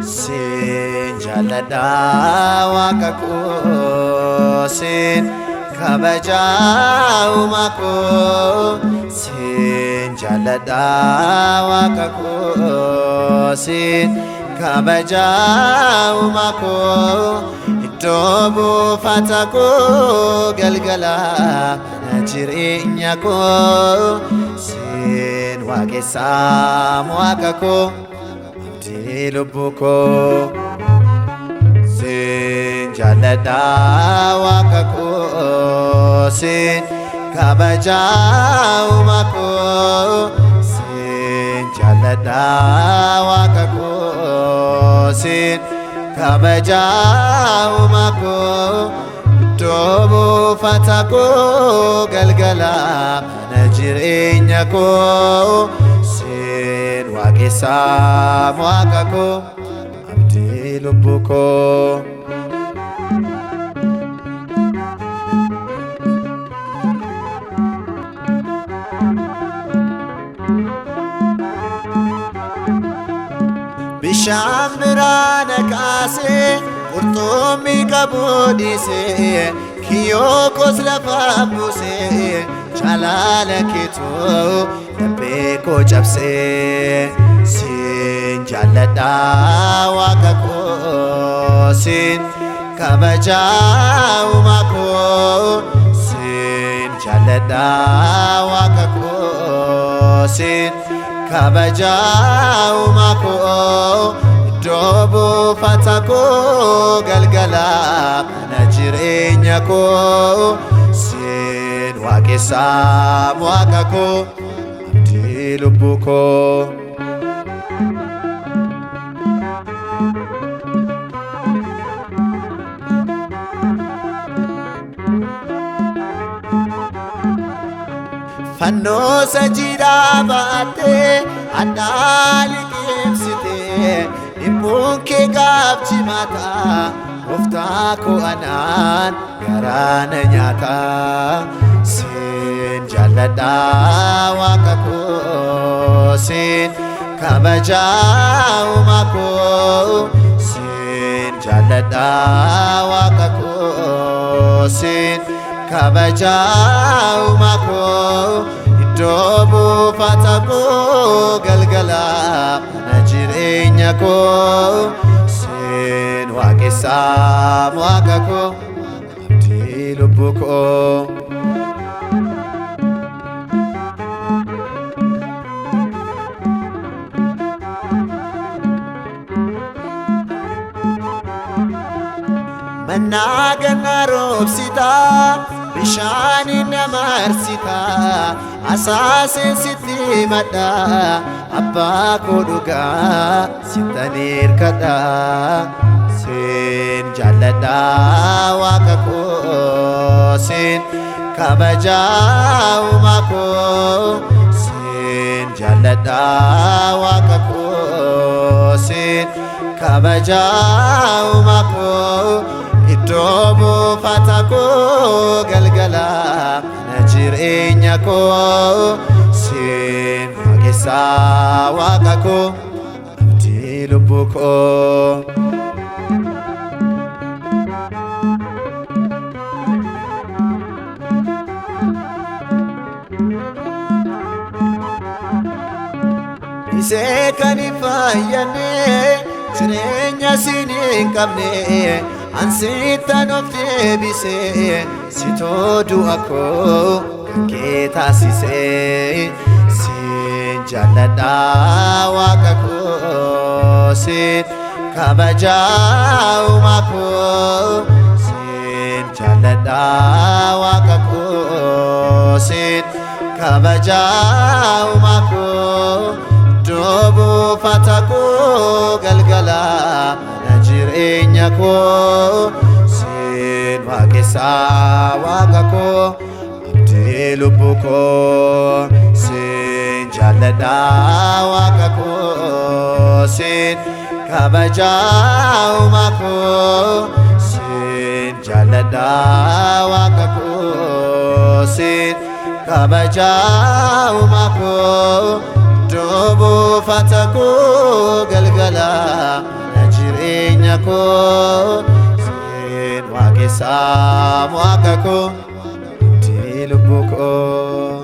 Siin jaalladha waaqa koo, siin kabajaa uumaa koo. Siin jaalladha waaqa koo, siin kabajaa uumaa koo. Iddoo buufata koo, galgala mana jireenya koo, siin waaqessaa waaqa koo, abdii lubbuu koo. Siin jaalladha waaqa koo, siin kabajaa uumaa koo. Siin jaalladha waaqa koo, siin kabajaa uumaa koo. Iddoo buufata koo, galgala mana jireenya koo, siin waaqessaa waaqa koo, abdii lubbuu koo. Bishaan biraa na kaasee, qurxummii qabu dhiisee, kiyyoo koos lafaa buusee, jaalala keetuu laphee koo cabsee. Siin jaalladha waaqa koo, siin kabajaa uumaa koo. Siin jaalladha waaqa koo, siin kabajaa uumaa koo. Iddoo buufata koo, galgala mana jireenya koo, siin waaqessaa waaqa koo, abdii lubbuu koo. Fannoo sajiidhaa baattee, hadhaa liqimsitee, dhibbuun kee gaaf cimataa, gooftaa koo anaan garaa na nyaataa. Siin jaalladha waaqa koo, siin kabajaa uumaa koo. Siin jaalladha waaqa koo, siin kabajaa uumaa koo. Iddoo buufata koo, galgala mana jireenya koo, siin waaqessaa waaqa koo, abdii lubbuu koo. Mannaa ganna roobsitaa, bishaaniin na marsitaa, asaaseen sitti madha, abbaa koo dhugaa sittan hirkadha. Siin jaalladha waaqa koo, siin kabajaa uumaa koo. Siin jaalladha waaqa koo, siin kabajaa uumaa koo. Iddoo buufata koo, galgala mana jireenya koo, siin waaqessaa waaqa koo, abdii lubbuu koo. Isee kan hin fayyadne, jireenya siin hin qabne, ansittan of deebisee, sitoo du'a koo kan kee taasisee. Siin jaalladha waaqa koo, siin kabajaa uumaa koo. Siin jaalladha waaqa koo, siin kabajaa uumaa koo. Iddoo buufata koo, galgala mana jireenya koo, siin waaqessaa waaqa koo abdii lubbuu koo. Siin jaalladha waaqa koo, siin kabajaa uumaa koo. Siin jaalladha waaqa koo, siin kabajaa uumaa koo. Iddoo buufata koo galgala na jireenya koo. Siin waaqessaa waaqa koo abdii lubbuu koo.